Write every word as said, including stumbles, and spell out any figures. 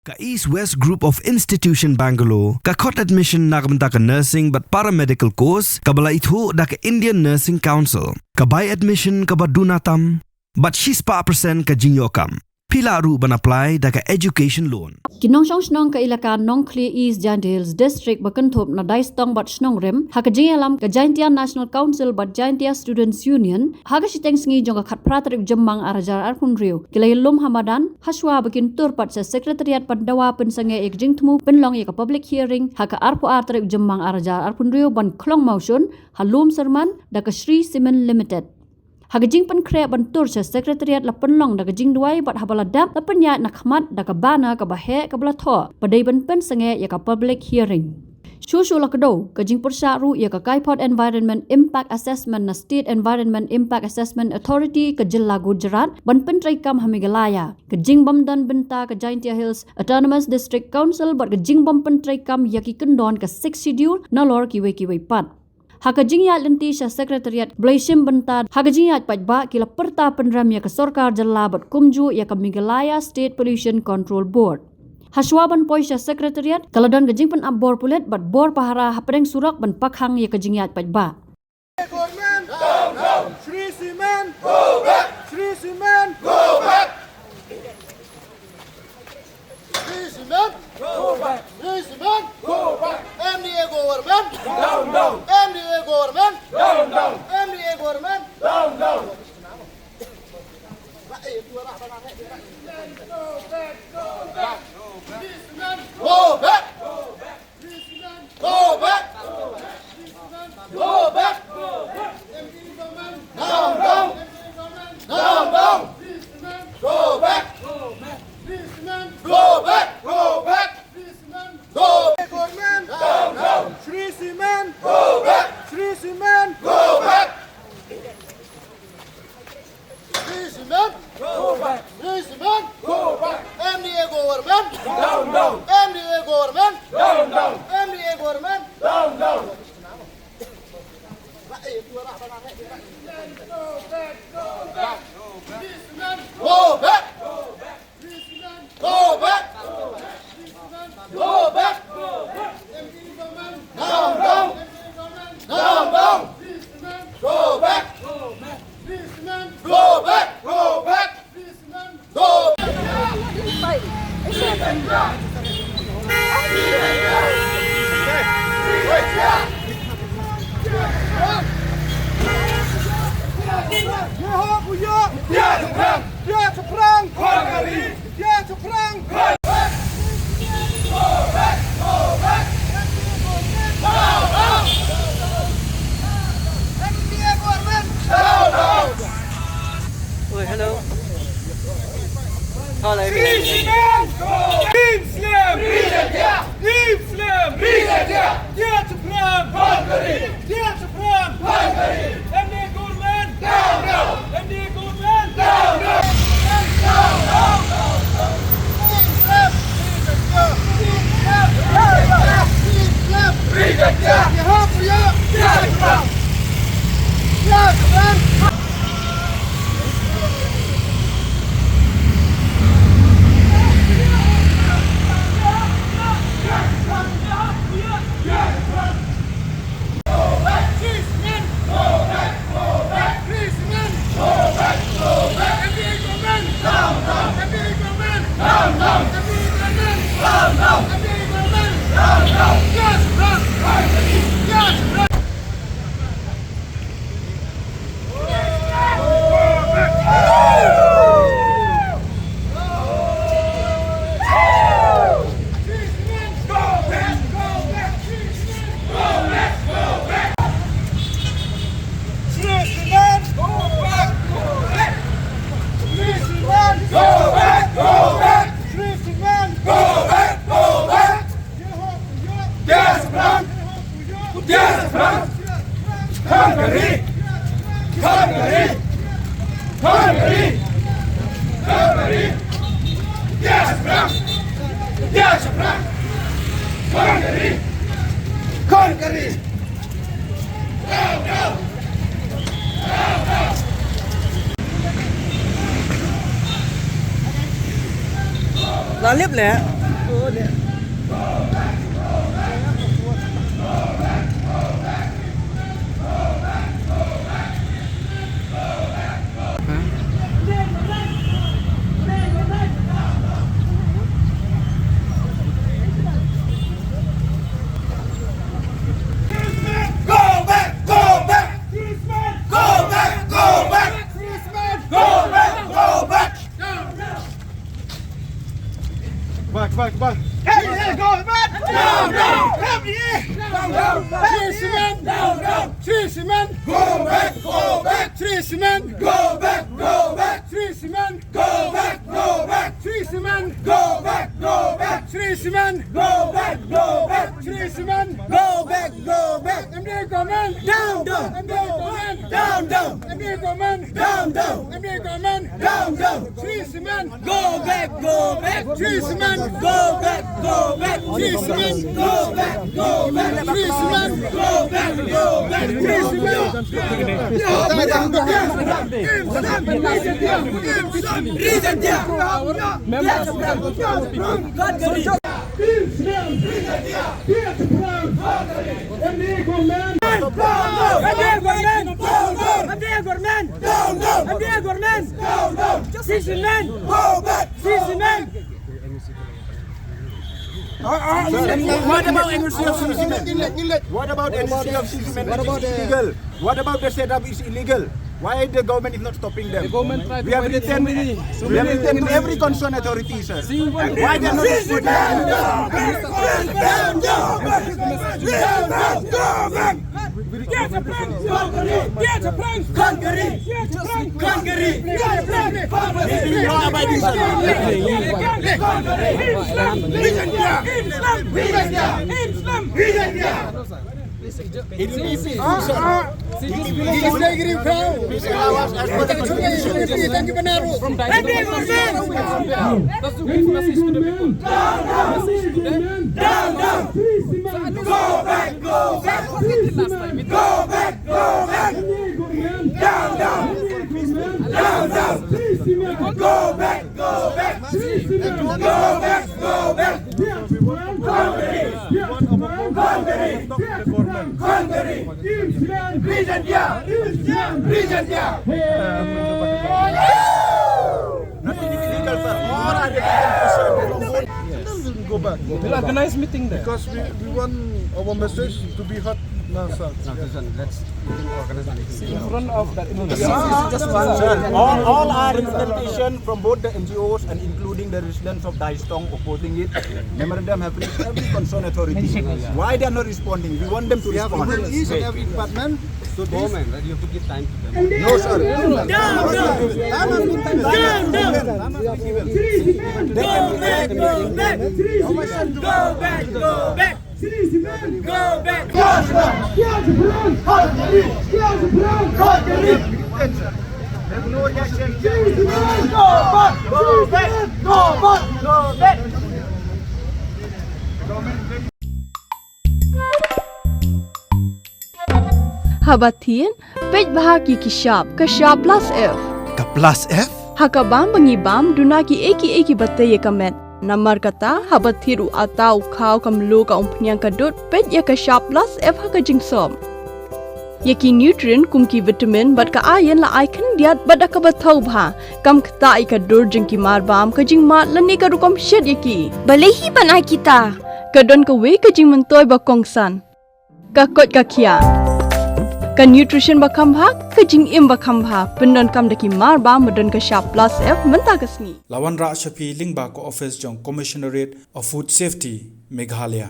Ka East West Group of Institution Bangalore ka khot admission na ka bynta ka nursing bad paramedical course kaba la ithuh da ka Indian Nursing Council. Ka bai admission kaba duna tam bad shispah percent ka jingïoh kam. Phi lah ruh ban apply da ka education loan. Ki nongshong shnong ka ilaka Nongkhlieh East Jaintia Hills District ba kynthup na Daistong bad Shnongrim ha ka jingïalam ka Jaintia National Council bad Jaintia Students Union ha ka shiteng sngi jong ka khatphra tarik Jymmang ar hajar arphew hynriew ki la ïalum ha madan hashwa ba kin tur pat sha Secretariat ban dawa pynsangeh ïa ka jingthmu pynlong ïa ka public hearing ha ka arphew ar tarik Jymmang ar hajar arphew hynriew ban khlong mawshun ha Lum Syrman da ka Shree Cement Limited. Ha ka jingpynkhreh ban tur sha Secretariat la pynlong da ka jingduwai bad haba la dep la pynïaid na khmat da ka banner kaba heh kaba la thoh ba dei ban pynsangeh ïa ka public hearing. Shuh shuh la kdew ka jingpyrshah ruh ïa ka Kaipod Environment Impact Assessment na State Environment Impact Assessment Authority ka jylla Gujarat ban pyntreikam ha Meghalaya. Ka jingbym don bynta ka Jaintia Hills Autonomous District Council bad ka jingbym pyntreikam ïa ki kyndon ka Sixth Schedule nalor kiwei kiwei pat. Ha ka jingïaid lynti sha Secretariat ba la ïashim bynta ha ka jingïaid paidbah ki la pyrta pynrem ïa ka sorkar jylla bad kumjuh ïa ka Meghalaya State Pollution Control Board. Hashwa ban poi sha Secretariat ka la don ka jingpynap bor pulit bad bor pahara hapdeng surok ban pakhang ïa ka jingïaid paidbah. Government, down, down. Shree Cement, go back. Shree Cement, go back. Shree Cement, go back. Shree Cement, go back. M D A government, down, down. M D A government, down, down. M D A government, down, down. Go back, go back. Go back. Go back. Go back. Down, down. Down, down. Go back. Go back. Go back. Go. Government. Down, down. Shree Cement. Go back. Shree Cement. Go back. Shree Cement. Go back. Shree Cement. Go back. M D A government. Down, down. M D A government. Down, down. M D A government. Down, down. Go back. Go back. Go back. Go back. Go back. Go back. Down, down. Down, down. Go back. Go back. Go back. Go. Oi, hello. Hello. Team Slam! Team Slam! Team Slam! Team Slam! Team Slam! M D A government! Down, down! M D A government! Down, down! Down, down! Down, down! Team Slam! Team Slam! Team Slam! Team Slam! Team Slam! La lip leh. Go back, go back. Policemen, go back, go back. Go back, go back. Back, back, back. Hey, hey, go back. Down, down. Hey, hey. Down, down. Policemen, down, down. Policemen, go back, go back. Policemen, go back, go back. Policemen, go back, go back. Policemen, go back, go back. Policemen, go back, go back. Policemen, go back, go back. M D A government, down, down. M D A government, down, down. M D A government, down, down. M D A government, down, down. Policemen, go back, go back. Policemen, go back, go back. Policemen, go back, go back. Policemen, go back, go back. Policemen. Go back. What about N O C of Switzerland? What about N O C of Switzerland? What about the setup is illegal. Why the government is not stopping them? The government tried We to have find written, so many, so we have many written to every concerned authority, sir. Why they are not responding? Get a plan! Get a plan! Conquering! Get a plan! Conquering! Get a plan! Law abiding, sir. Islam! Islam! Islam! Islam! It is, sir. It is, sir. Please allow us as per the constitution. From Down, down. Go back, go back. Go back, go back. Down, down. Down, down. Go back, go back. Go back, go back. Conquering! Conquering! Conquering! Region dia! Region dia! Nothing is illegal, sir. All are illegal. Go back. We'll organize meeting there. Because we, we want our message to be heard. No, sir. No, this one, let's In front of that. Sir, all, all our representation from both the N G Os and including the residents of Daistong opposing it. Memorandum have reached every concerned authority. Why they are not responding? We want them to respond. Each and every department. So this government, right? You have to give time to them. No, sir. Down, down. Down, down. Go back, go back. Go back, go back. Go back. Go back, go back, go back. Haba thied, peit bha ki ki shap, ka shap plus F. Ka plus F? Ha ka bam ba ngi bam, duna ki ei ki ei ki ba tei ïa ka met. Namar kata, haba thied u atta, u khaw, ka mluh, ka umphniang, ka dud, peit ïa ka shap plus F ha ka jingsop. Ïa ki nutrient kum ki vitamin bad ka iron la ai khyndiat bad da kaba thaw bha. Kam ktah ïa ka dur jong ki marbam, ka jingmad lane ka rukom shet ïa ki. Balei hi ban ai kita? Ka don kawei ka jingmyntoi ba kongsan. Ka koit ka khiah. Ka nutrition ba kham bha, ka jingim ba kham bha. Pyndonkam da ki marbam ba don ka shap plus F mynta ka sngi. La wanrah sha phi lyngba ka office jong Commissionerate of Food Safety, Meghalaya.